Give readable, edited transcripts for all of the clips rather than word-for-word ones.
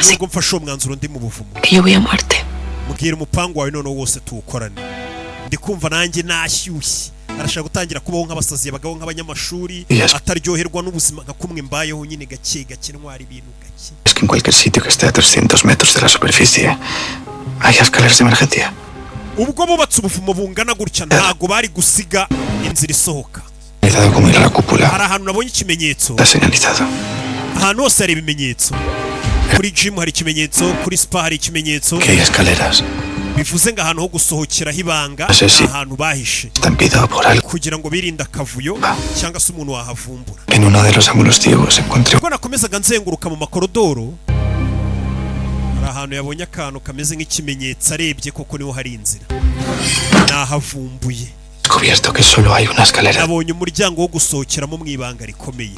Nubwo mfashe uwo mwanzuro ndi mu buvumo. Que yo voy a muerte. Mbwira umupangu wawe noneho wose tuwukorane, ndi kumva nanjye nashyushye. Arashaka gutangira kubaho nk'abasazi, abagabo nk'abanyamashuri, ataryoherwa n'ubuzima nka kumwe mbayeho nyine, gake gake, ntwara ibintu gake. Es que en cualquier sitio que esté a 300 metros de la superficie hay escaleras de emergencia. Ubwo bubatse ubuvumo bungana gutya, ntago bari gusiga inzira isohoka. Señalizado como ir a la cúpula. Hari ahantu nabonye ikimenyetso. Está señalizado. Ahantu hose hari ibimenyetso. Kuri gym hari ikimenyetso, kuri spa hari ikimenyetso. Que hay escaleras. Bivuze ngo ahantu ho gusohokeraho ibanga Ese ni si. ahantu bahishe Está impedido por algo. kugira ngo birinde akavuyo cyangwa se umuntu wahavumbura. En uno de los ángulos ciegos encontré Ubwo nakomezaga nzenguruka mu makorodoro, hari ahantu yabonye akantu kameze nk'ikimenyetso. Arebye koko niho hari inzira, nahavumbuye. descubierto que solo hay una escalera. Nabonye umuryango wo gusohokeramo mu ibanga rikomeye.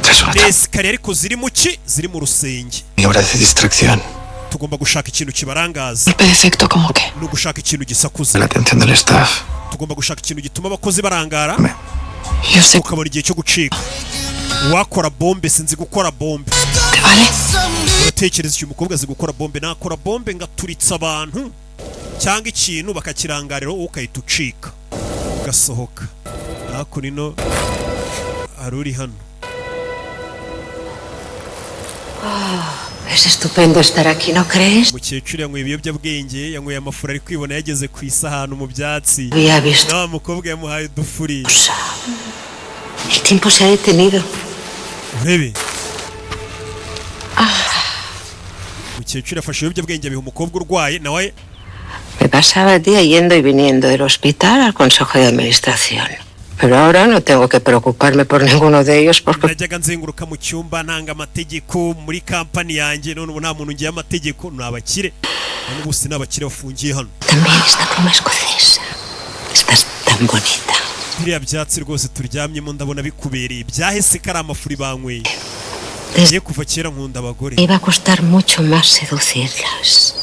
Tras una Ni escalier, ariko ziri mu ki? Ziri mu rusenge. maniobra de distracción. Tugomba gushaka ikintu kibarangaza. Golpe de efecto, ¿como qué? Ni ugushaka ikintu gisakuza. La atención del staff. Tugomba gushaka ikintu gituma abakozi barangara, Yo sé. ukabona igihe cyo gucika. Uwakora bombe, sinzi gukora bombe. ¿Te vale? Uratekereza icyo umukobwa azi gukora bombe? Nakora bombe ngaturitsa abantu cyangwa ikintu bakakirangarira, wowe ukahita ucika ugasohoka. Hakuno ino hari uri hano. Es estupendo estar aquí, ¿no crees? Umukecuru yanyweye ibiyobyabwenge, yanyweye amafuri, ari kwibona yageze ku isahani mu byatsi. Había visto. Na wa mukobwa yamuhaye udufuri. El tiempo se ha detenido. Urebe, umukecuru yafashe ibiyobyabwenge abiha umukobwa urwaye nawe. Me pasaba el día yendo y viniendo del hospital al consejo de administración. Pero ahora no tengo que preocuparme por ninguno de ellos porque Najyaga nzenguruka mu cyumba ntanga amategeko muri kampani yanjye, none ubu nta muntu ngiye amategeko, ni abakire. None bose ni abakire bafungiye hano. también esta pluma escocesa. Estás tan bonita. Biriya byatsi rwose turyamyemo ndabona bikubereye. Byahese ko ari amafuri banyweye. Ngiye kuva kera nkunda abagore. Me iba a costar mucho más seducirlas.